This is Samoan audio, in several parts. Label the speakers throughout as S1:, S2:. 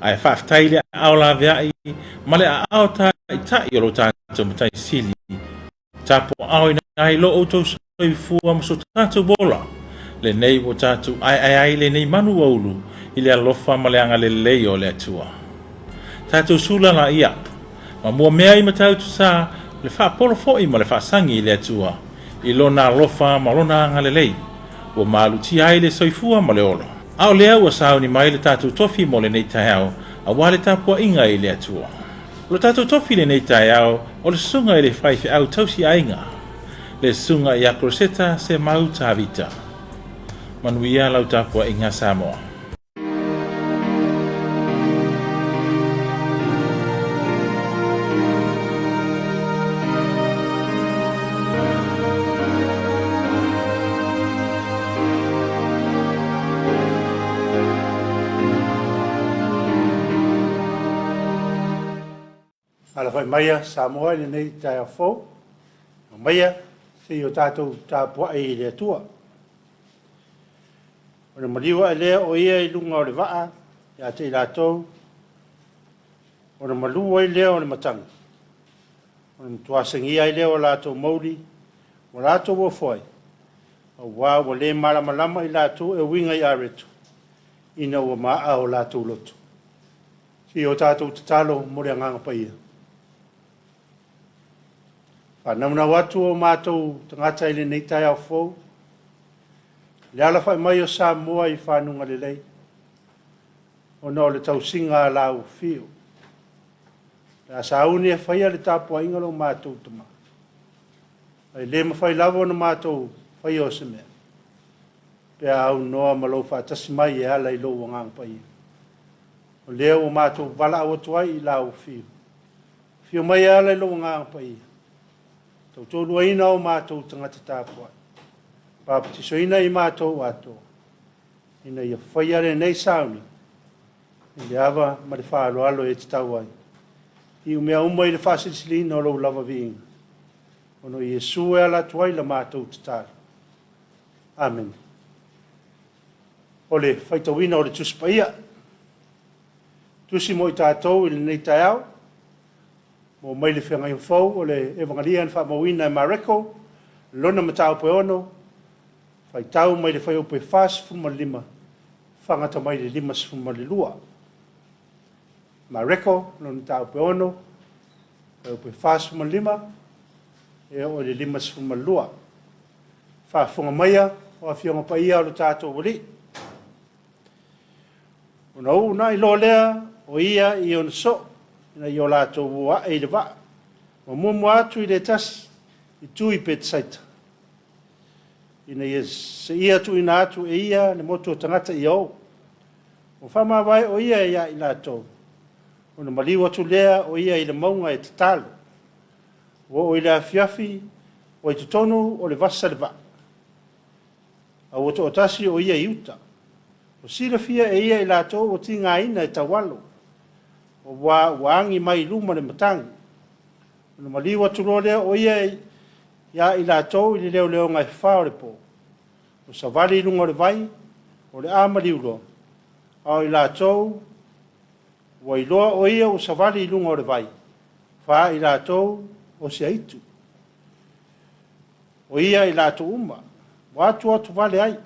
S1: Ae faafetai i le aao laveai ma le aao taitai o lo tatou Matai Sili, tapuaaoina ai lo outou soifua ma so tatou ola, lenei ua tatou aeae ai lenei manu ua ulu i le alofa ma le agalelei o le Atua. Tatou sula laia, ma muamea i Matautu Sa le faapolo foi ma le faasagi i le Atua i Lona alofa ma Lona agalelei, ua malutia ai le soifua ma le ola. A o lea ua sauni mai le tatou tofi mo lenei taeao aua le tapuaiga i le Atua. O le tatou tofi i lenei taeao o le Susuga i le Faifeau Tausi Aiga, le Susuga ia Crosetta Semau Tavita. Manuia lau tapuaiga Samoa.
S2: Alafai maia Samoa i lenei taeao fou. Aumaia se i o tatou tapuai i le Atua. Ona maliu ae lea o ia i luga o le vaa ia te i latou, ona malu ai lea o le matagi, ona matua segia ai lea o latou mauli ua latou ofo ai, auā ua le malamalama i latou e uiga i Areto, ina ua maaa o latou loto. Se i o tatou tatalo mo le Agaga Paia. Faanaunau atu o matou tagata i lenei taeao fou, le alafai mai o Samoa i fanuga lelei, ona o le tausiga a lau afio. Pe a sauni e faia le tapuaiga lo matou tama, ae le mafai lava ona matou faia o se mea, pe a aunoa ma lou faatasi mai e ala i lou Agaga Paia. O lea ua matou valaau atu ai i lau afio, afio mai e ala i lou Agaga Paia, tautoaluaina o matou tagata tapuai, papatisoina i matou atoa, ina ia faia lenei sauni i le ava ma le faaaloalo e tatau ai, i mea uma i le faasilisiliina o lou lava viiga, ona o Iesu e ala atu ai la matou tatalo. Amene. O le faitauina o le Tusi Paia. Tusi mo i tatou i lenei taeao, mo mai le feagaiga fou o le Evangelia na faamauina e Mareko, lona mataupu e 6, faitau mai le fuaiupu e 45, fagata mai le 52. Mareko, lona mataupu e 6, fuaiupu e 45, e oo i le 52. Faafofoga maia o Afioga Paia o lo tatou Alii. Ona uunai loa lea o ia i ona soo ina ia o latou o ae i le vaa, ma muamua atu i le tasi i tu i Petesaita, ina ia seia tuuina atu e ia le motu o tagata ia oo. Ua faamavae o ia ia i latou, ona maliu atu lea o ia i le mauga e tatalo. Ua oo i le afiafi, ua i totonu o le vasa le vaa, a ua toatasi o ia i uta. Ua silafia e ia i latou ua tigaina e taualo, aua ua agi mai i luma le matagi. Ona maliu atu loa lea o ia ia i latou i le leoleoga e fa o le po, ua savali i luga o le vai, o le a maliu loa, a o i latou ua iloa o ia ua savali i luga o le vai, fa i latou o se aitu. O ia i latou uma, ua atu atu vale ai,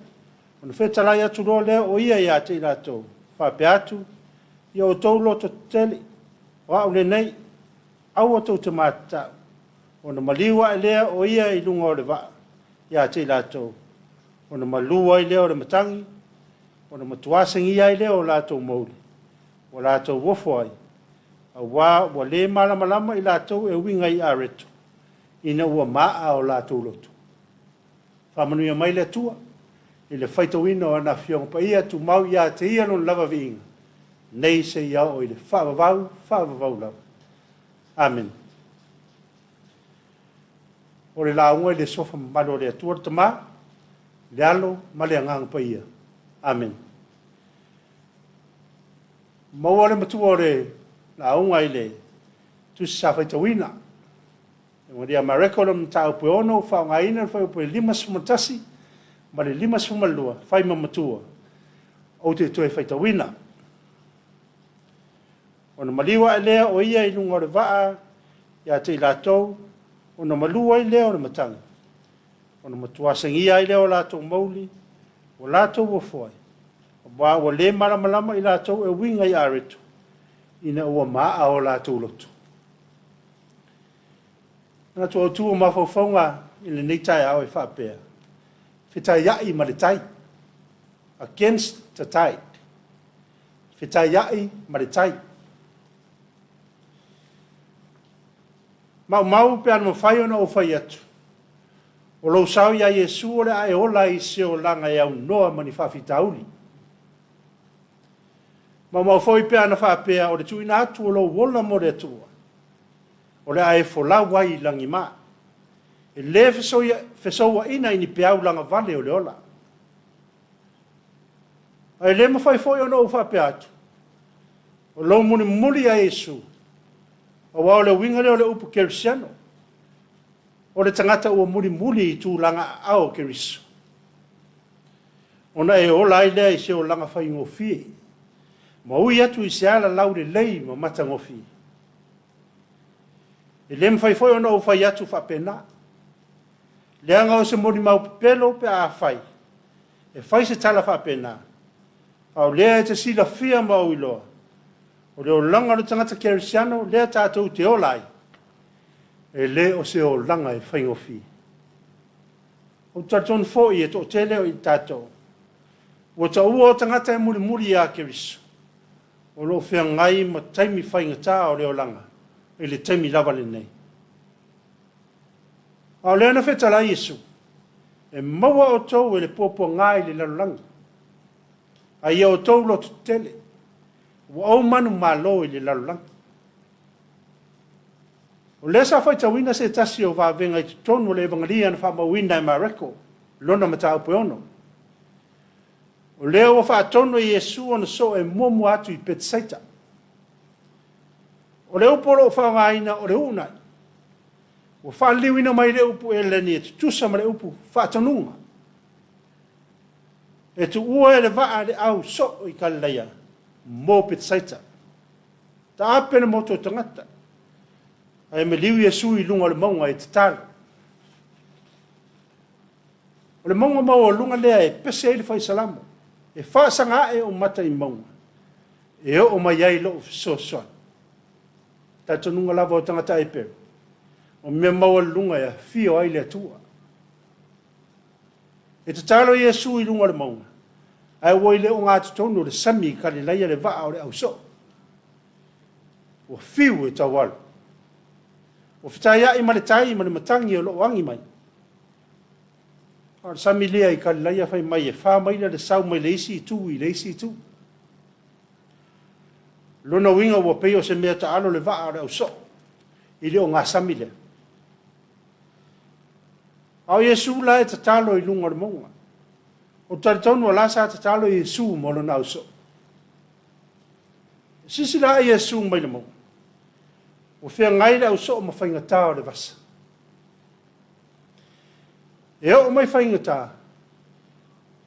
S2: ona fetalai atu loa lea o ia ia te i latou, faapea atu, ia outou loto tetele, o au lenei, aua tou te matatau. Ona maliu ae lea o ia i luga o le vaa ia te i latou, ona malu ai lea o le matagi, ona matua segia ai lea o latou mauli, ua latou ofo ai, auā ua le malamalama i latou e uiga i Areto, ina ua maaa o latou loto. Faamanuia mai le Atua i le faitauina o ana Afioga Paia, tumau ia te Ia Lona lava viiga, nei seia oo i le faavavau, faavavau lava. Amene. O le lauga i le suafa mamalu o le Atua le Tama, le Alo ma le Agaga Paia. Amene. Maua le matua o le lauga i le tusi sa faitauina. Maria Mareko le mataupu e 6 ua faaaogaina le fuaiupu e 51 ma le 52 fai ma matua. Ou te toe faitauina. Ona maliu ae lea o ia i luga o le vaa ia te i latou, ona malu ai lea o le matagi, ona matua segia ai lea o latou mauli, ua latou ofo ai, aua ua le malamalama i latou e uiga i areto, ina ua maaa o latou loto. Manatu autu o mafaufauga i lenei taeao e faapea, Fetaiai ma le tai, against the tide. Fetaiai ma le tai. Maumau pe ana mafai ona ou fai atu, o lou sao iā Iesu o le a e ola ai i se olaga e aunoa ma ni faafitauli. Maumau foi pe ana faapea o le tuuina atu o lou ola mo le Atua, o le a e folau ai i lagima. E le fesouaina i ni peau lagavale o le ola. Ae le mafai foi ona ou faapea atu, o lou mulimuli ia Iesu, aua o le uiga lea o le upu kerisiano, o le tagata ua mulimuli i tulaga aao o Keriso, ona e ola ai lea i se olaga faigofie, ma ui atu i se ala laulelei ma matagofie. E le mafai foi ona ou fai atu faapena, leaga o se molimau pepelo pe a fai e fai se tala faapena, a o lea e te silafia ma ou iloa, o le olaga o le tagata kerisiano lea tatou te ola ai, e le o se olaga e faigofie. Ou te talitonu foi e toatele o i tatou ua taua o tagata e mulimuli ia Keriso, o lo o feagai ma taimi faigata o le olaga i le taimi lava lenei. A o lea na fetalai Iesu, E maua outou e le puapuaga i le lalolagi, a ia outou lototetele, ua ou manumalo i le lalolagi. O lea sa faitauina se tasi o vavega i totonu o le Evagelia na faamauina e Mareko, lona mataupu e 6. O lea ua faatonu e Iesu ona soo e muamua atu i Petesaita. O le upu o lo o faaaogaina o le uunai. Ua faaliliuina mai le upu eleni e tutusa ma le upu faatonuga. E tuua e le vaa le au soo i Kalilaia mo Petesaita. Taape le motu o tagata, ae maliu Iesu i luga o le mauga e tatalo. O le mauga maualuga lea e pese ai le fai Salamo, e faasaga ae ou mata i mauga, e oo mai ai lou fesoasoani. Talitonuga lava o tagata Eperu, o mea maualuluga e afio ai le Atua. E tatalo Iesu i luga o le mauga, ae ua i le ogatotonu o le sami i Kalilaia le vaa o le ausoo. Ua fiu e taualu. Ua fetaiai ma le tai ma le matagi o lo o agi mai. A o le sami lea i Kalilaia fai mai e fa maila le sau mai le isi itu i le isi itu. Lona uiga ua pei o se mea taalo le vaa o le ausoo i le ogasami lea. A o Iesu la e tatalo i luga o le mauga. Ou te talitonu o la sa tatalo Iesu mo lona ausoo. Silasila ae Iesu mai le mauga. Ua feagai le ausoo ma faigata o le vasa. E oo mai faigata,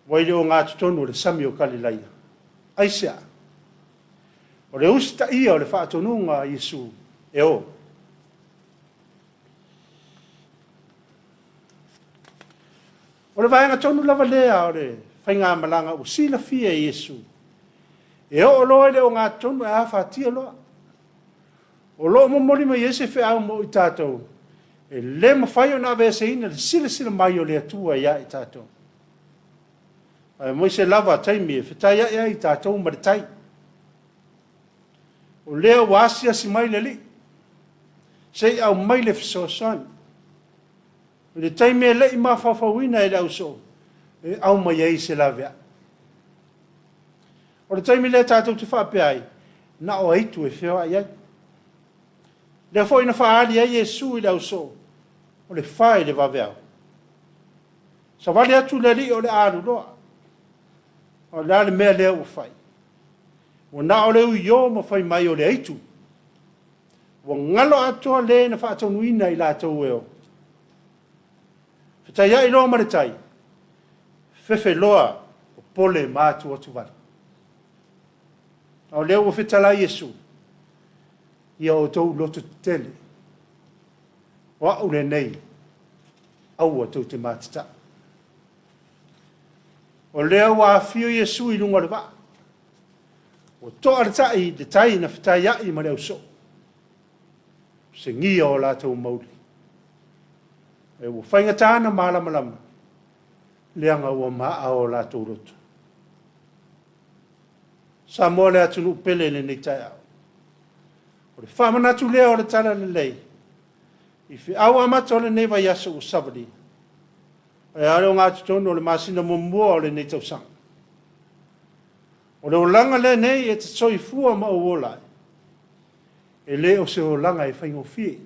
S2: ua i le ogatotonu o le sami o Kalilaia. Aisea? O le usitaia o le faatonuga a Iesu e o. O le vaega tonu lava lea o le faigamalaga ua silafia e Iesu. E oo loa i le ogatotonu ae afatia loa. O lo o momoli mai ai se feau mo i tatou, e le mafai ona aveeseina le silasila mai o le Atua ia i tatou. Aemaise lava taimi e fetaiai ai tatou ma le tai. O lea ua asiasi mai le Alii, se i aumai le fesoasoani. I le taimi e le i mafaufauina e le ausoo, e aumai ai se laveai. O le taimi lea tatou te faapea ai, na o aitu e feoai ai. Lea foi na faaali ai Iesu i le ausoo, o le fa i le vaveao. Savali atu le Alii o le a alu loa. A o le a le mea lea ua fai? Ua na o le uio ma fai mai o le aitu. Ua galo atoa le na faatonuina i latou e o. Fetaiai loa ma le tai, fefe loa popole ma atuatuvale. A o lea ua fetalai Iesu. Ia outou loto tetele, o a'u lenei, aua tou te matataʻu. O lea ua afio Iesu i luga o le vaa, ua to'a le ta'i i le tai na fetaia'i ma le ausoo, segia o latou mauli. E ua faigata na malamalama, leaga ua ma'a o latou loto. Samoa le atunuu pele i lenei taeao. O le faamanatu lea o le Tala Lelei i feau amata o lenei vaiaso ua savalia. E a le ogatotonu o le masina muamua o lenei tausaga. O le olaga lenei e te soifua ma ou ola ai, e le o se olaga e faigofie.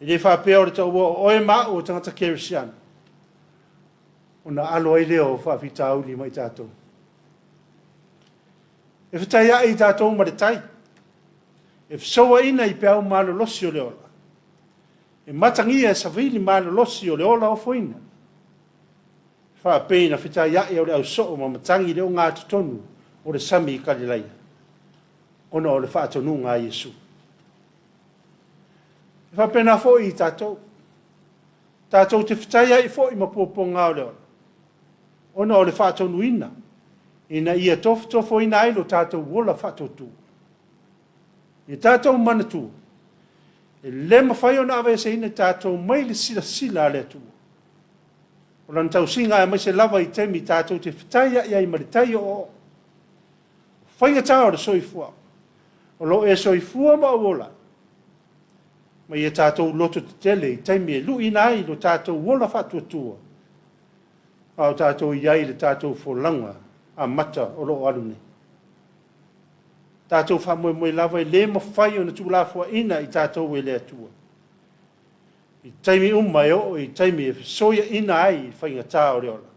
S2: E le faapea o le taua o oe ma au o tagata kerisiano, ona alo ai lea o faafitauli ma i tatou. E fetaiai i tatou ma le tai, e fesouaina i peau malolosi o le ola, e matagia e savili malolosi o le ola ofoina, faapei na fetaiai o le ausoo ma matagi i le ogatotonu o le sami i Kalilaia, ona o le faatonuga a Iesu. E faapena foi i tatou, tatou te fetaiai foi ma puapuaga o le ola, ona o le faatonuina, ina ia tofotofoina ai lo tatou ola faatuatua. Ia tatou manatua, e le mafai ona aveeseina i tatou mai le silasila a le Atua. O lana tausiga aemaise lava i taimi tatou te fetaiai ai ma le tai o'oo'o. Faigata o le soifuaga, o lo o e soifua ma ou ola ai, ma ia tatou loto tetele i taimi e lu'iina ai lo tatou ola faatuatua, a o tatou i ai i le tatou folauga amata o lo o alu nei. Tatou faamoemoe lava e le mafai ona tuulafoaina i tatou e le Atua. I taimi uma e oo i taimi e fesoiaina ai i faigata o le ola.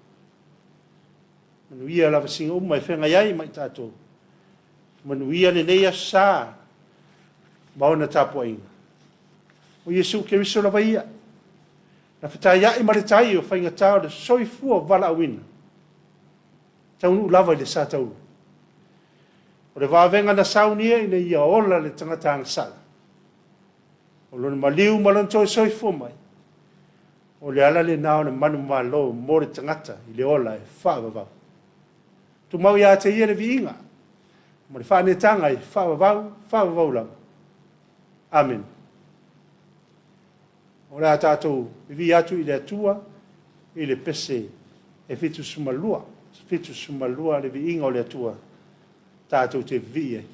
S2: Manuia lavasiga uma e feagai ai ma i tatou. Manuia lenei aso sa ma ona tapuaiga. O Iesu Keriso lava ia, na fetaiai ma le tai o faigata o le soifua valaauina, taunuu lava i le sa taulu. O le vavega na saunia ina ia ola le tagata agasala. O lona maliu ma lona toe soifua mai, o le ala lena o le manumalo mo le tagata i le ola e faavavau. Tumau ia te ia le viiga ma le faaneetaga e faavavau, faavavau lava. Amene. O le a tatou vivii atu i le Atua i le pese e 72, 72 le viiga o le Atua tatou te vivii ai.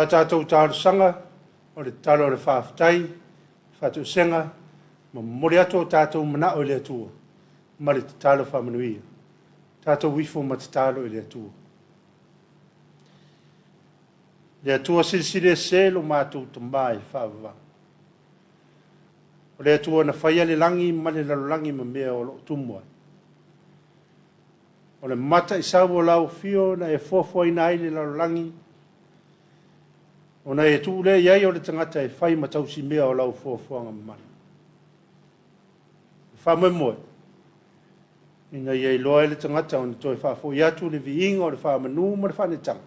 S2: O a tatou talosaga, o le tatalo o le faafetai, faatoesega, ma momoli atu o tatou manao i le Atua, ma le tatalo faamanuia. Tatou ifo ma tatalo i le Atua. Le Atua silisili ese lo matou Tama e faavavau. O le Atua na faia le lagi ma le lalolagi ma mea o lo o tumu ai. O le mataisau o lau afio na e foafoaina ai le lalolagi, ona e tuu lea i ai o le tagata e fai ma tausimea o lau foafoaga mamana. E faamoemoe, ina ia iloa ai le tagata ona toe faafoi atu le viiga o le faamanu ma le faanetaga,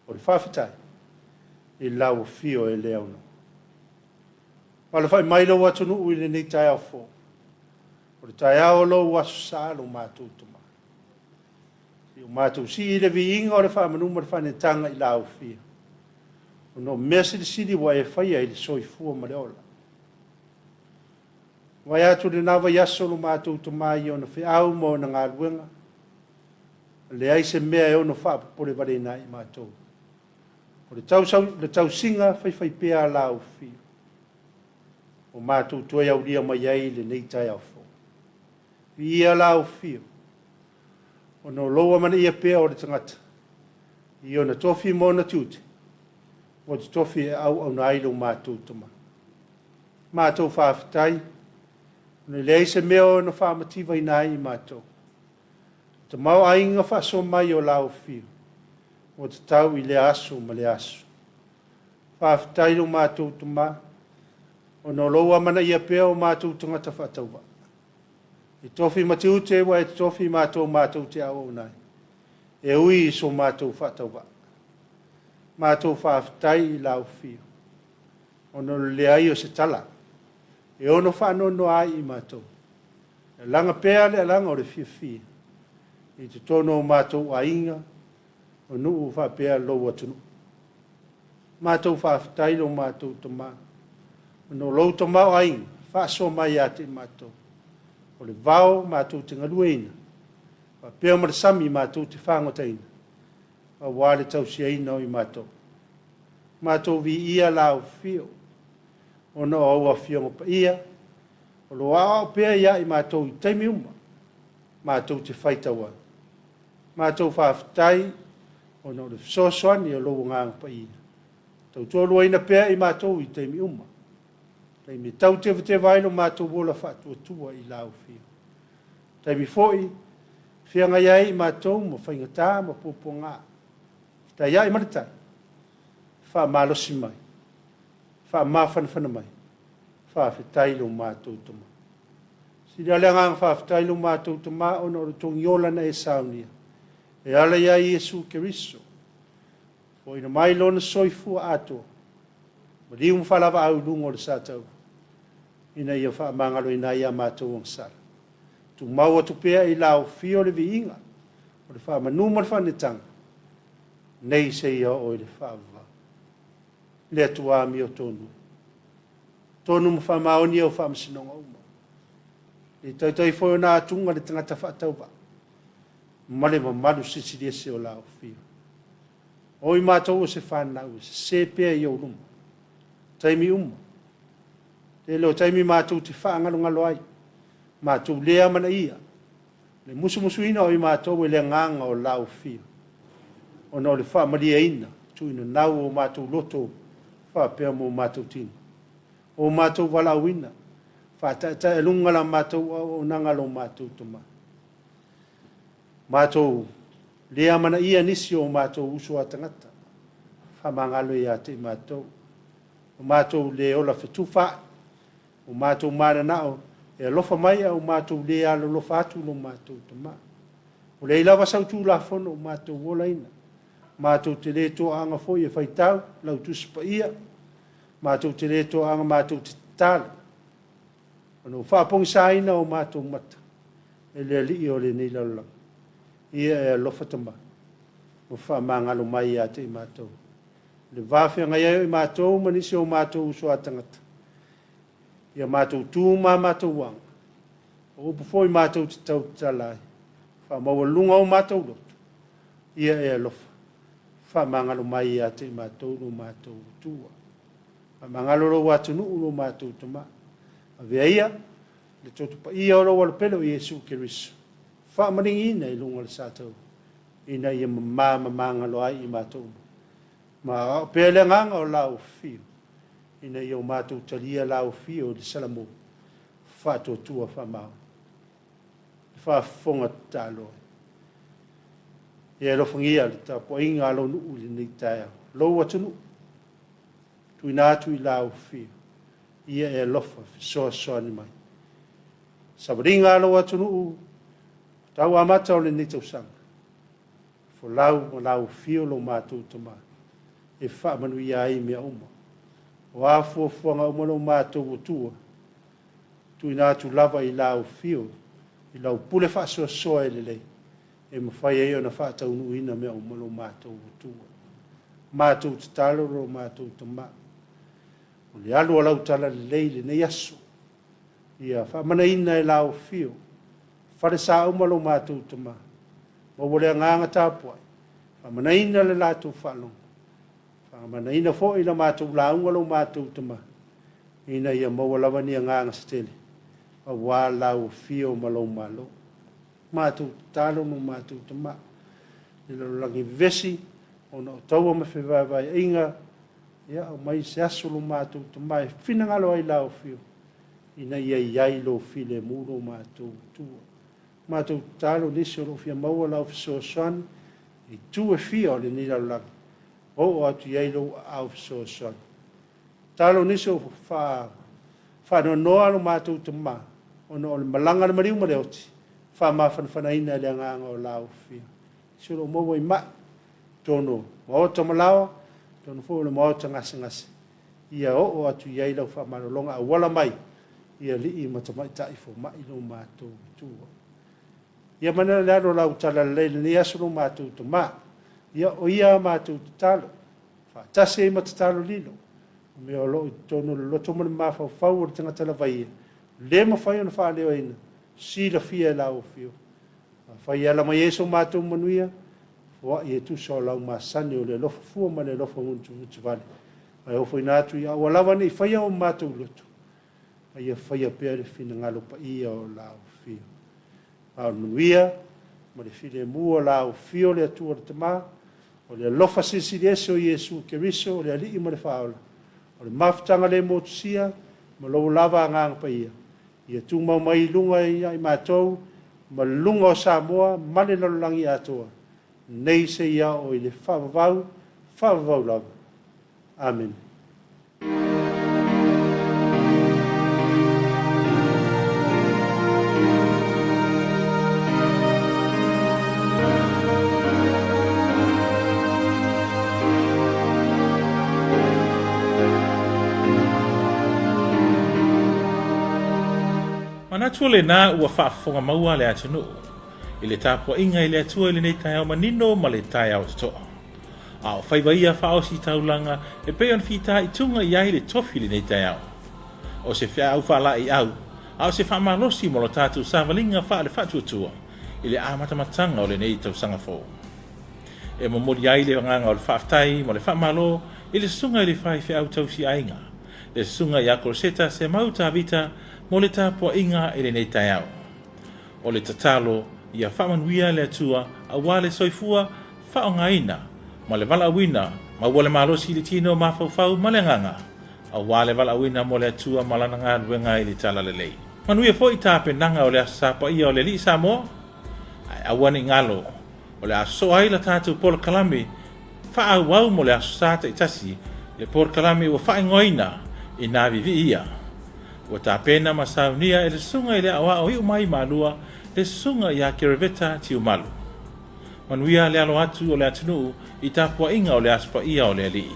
S2: o le faafetai i lau afio e le aunoa. Alafai mai lou atunuu i lenei taeao fou, o le taeao o lou Aso Sa lo matou Tama. I o matou sii i le viiga o le faamanu ma le faanetaga i lau afio, ona o mea silisili ua e faia i le soifua ma le ola. Vaai atu lena vaiaso lo matou Tama i ona feau ma ona galuega, leai se mea e ono faapopole valeina ai i matou. O le, tausau, le tausiga faifaipea a lau afio, o matou toe aulia mai ai lenei taeao fou. Viia lau afio, ona o lou amanaia pea o le tagata, i ona tofi ma ona tiute, ua totofi e auauna ai lo matou Tama. Matou faafetai, ona e leai se mea o ona faamativaina ai i matou. Tamaoaiga faasoa mai o lau afio, ua tatau i lea aso ma lea aso. Faafetai lo matou Tama, ona o lou amanaia pea o matou tagata faatauvaa. I tofi ma tiute ua e totofi matou matou te auauna ai, e ui i so matou faatauvaa. Matou faafetai i lau afio, ona o le leai o se tala, e ono faanoanoa ai i matou. E alaga pea le alaga o le fiafia, i totonu o matou aiga, o nuu faapea lou atunuu. Matou faafetai lo matou Tama, ona o lou tamaoaiga faasoa mai ia te i matou. O le vao matou te galueina, faapea ma le sami matou te fagotaina, aua le tausiaina o i matou. Matou viia lau afio, ona o au afioga paia, o lo aoao pea ia i matou i taimi uma, matou te faitau ai. Matou faafetai, ona o le fesoasoani o lou Agaga Paia, tautoaluaina pea i matou i taimi uma. Taimi e tau tevateva ai lo matou ola faatuatua i lau afio. Taimi foi, feagai ai i matou ma faigata ma puapuaga. Fetaiai ma le tai, faamalosi mai, faamafanafana mai, faafetai lo matou Tama. Sili lava le agaga faafetai lo matou Tama ona o le togiola na e saunia, e ala ia Iesu Keriso, foaina mai lona soifua atoa, maliu ma faalavaau i luga o le sataua, ina ia faamagaloina ai a matou agasala. Tumau atu pea i lau afio le viiga, o le faamanu ma le faanetaga, nei seia oo i le faavavau. Le Atua amiotonu, tonu ma faamaoni au faamasinoga uma. E taitai foi ona atuga le tagata faatauvaa, ma le mamalu silisili ese o lau afio. O i matou o se fanau, e sese pea i ou luma. Taimi uma. Tele o taimi matou te faagalogalo ai, matou le amanaia, le musumusuina o i matou e le agaga o lau afio, ona o le faamalieina, tuuina nau o matou loto faapea mo matou tino. O matou valaauina, faataetaealuga la matou auaunaga lo matou Tama. Matou le amanaia nisi o matou uso a tagata, faamagalo ia te i matou. O matou le ola fetufaai, o matou mananao e alofa mai a o matou le alolofa atu lo matou Tama. O leai lava sau Tulafono o matou olaina, matou te le toaaga foi e faitau lau Tusi Paia, matou te le toaaga matou te tatalo, ona ua faapogisaina o matou mata e le Alii o lenei lalolagi. Ia e alofa Tama, ma faamagalo mai ia te i matou. Le va feagai ai o i matou ma nisi o matou uso a tagata, ia matou tu ma matou aga, o upu foi matou te tautatala ai, faamaualuga o matou loto, ia e alofa, Faamagalo mai ia te i matou lo matou Atua. Faamagalo lou atunuu lo matou Tama. Avea ia le toto paia o lou Alopele o Iesu Keriso, faamaligiina i luga o le sataua, ina ia mama ma magalo ai i matou uma. Ma aoao pea le agaga o lau afio, ina ia o matou talia lau afio i le Salamo faatuatua faamaoni. Le faafofoga tatalo ai. Ia alofagia le tapuaiga a lou nuu i lenei taeao, lou atunuu, tuuina atu i lau afio, ia e alofa fesoasoani mai. Savaliga a lou atunuu, tau amata o lenei tausaga, folau ma lau afio lo matou Tama, e faamanuia ai mea uma. O a fuafuaga uma lo matou Atua, tuuina atu lava i lau afio, i lau pule faasoasoa e lelei, e mafai ai ona faataunuuina mea uma lo matou Atua. Matou tatalo lo matou Tama, o le alu o lau tala lelei i lenei aso, ia faamanaina e lau afio, falesa uma lo matou Tama, maua le agaga tapuai, faamanaina le latou faalogo, faamanaina foi la matou lauga lo matou Tama, ina ia maua lava ni agaga se tele, aua lau afio ma lou Malo. Matou tatalo lo matou Tama, le lalolagi vevesi, ona o taua ma fevaevaeaiga, ia aumai se aso lo matou Tama e finagalo ai lau afio, ina ia i ai lou filemu lo matou Atua. Matou tatalo nisi o lo o fia maua lau fesoasoani i itu e fia o lenei lalolagi, oo atu i ai lou aao fesoasoani. Tatalo nisi o faanoanoa lo matou Tama, ona o le malaga a le maliu ma le oti, faamafanafanaina e le agaga o lau afio. Nisi o lo o maua i mai, totonu o maota ma laoa, totonu foi o le maota gasegase, ia oo atu i ai lau faamalologa auala mai i alii ma tamaitai fomai lo matou Atua. Ia manana le alo o lau talalelei i lenei aso lo matou Tama. Ia o ia a matou tatalo, faatasi ai ma tatalo lilo, o mea o lo o i totonu o le loto ma le mafaufau o le tagata lava ia, le mafai ona faaleoina, silafia e lau afio. Afai e ala mai ai so matou manuia, foai e tusa o lau masani o le alofa fua ma le alofa mutimutivale, ae ofoina atu ia aua lava ne i faia o matou loto, a ia faia pea le finagalo paia o lau afio. A o le manuia ma le filemu o lau afio le Atua le Tama, o le alofa silisili ese o Iesu Keriso o le Alii ma le Faaola, o le mafutaga le motusia ma lou lava agaga paia, ia tumau mai i luga ia i matou ma luga o Samoa ma le lalolagi atoa, nei seia oo i le faavavau, faavavau lava. Amene.
S1: Manatu o lena ua faafofoga maua le atunuu i le tapuaiga i le Atua i lenei taeao manino ma le taeao totoa. A o faiva ia faaosi taulaga e pei ona fitaituga i ai le tofi i lenei taeao. O se feau faalaeiau, a o se faamalosi mo lo tatou savaliga faale-faatuatua i le amatamataga o lenei tausaga fou. E momoli ai le agaga o le faafetai ma le faamalo i le Susuga i le Faifeau Tausi Aiga, le Susuga ia Koloseta Semau Tavita mo le tapuaiga i lenei taeao. O le tatalo ia faamanuia le Atua aua le soifua faaaogaina ma le valaauina maua le malosi i le tino mafaufau ma le agaga aua le valaauina mo le Atua ma Lana galuega i le Talalelei. Manuia foi tapenaga o le Aso Sa Paia o le Alii Samoa, ae aua ne i galo, o le a sosoo ai la tatou polokalame faaauau mo le Aso Sa taitasi, le polokalame ua faaigoaina i nā viivii ia. Ua tapena ma saunia e le Susuga i le Aoao iu mai Malua, le Susuga ia Keraveta Tiumalu. Manuia le alo atu o le atunuu i tapuaiga o le Aso Paia o le Alii.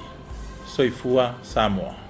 S1: Soifua Samoa.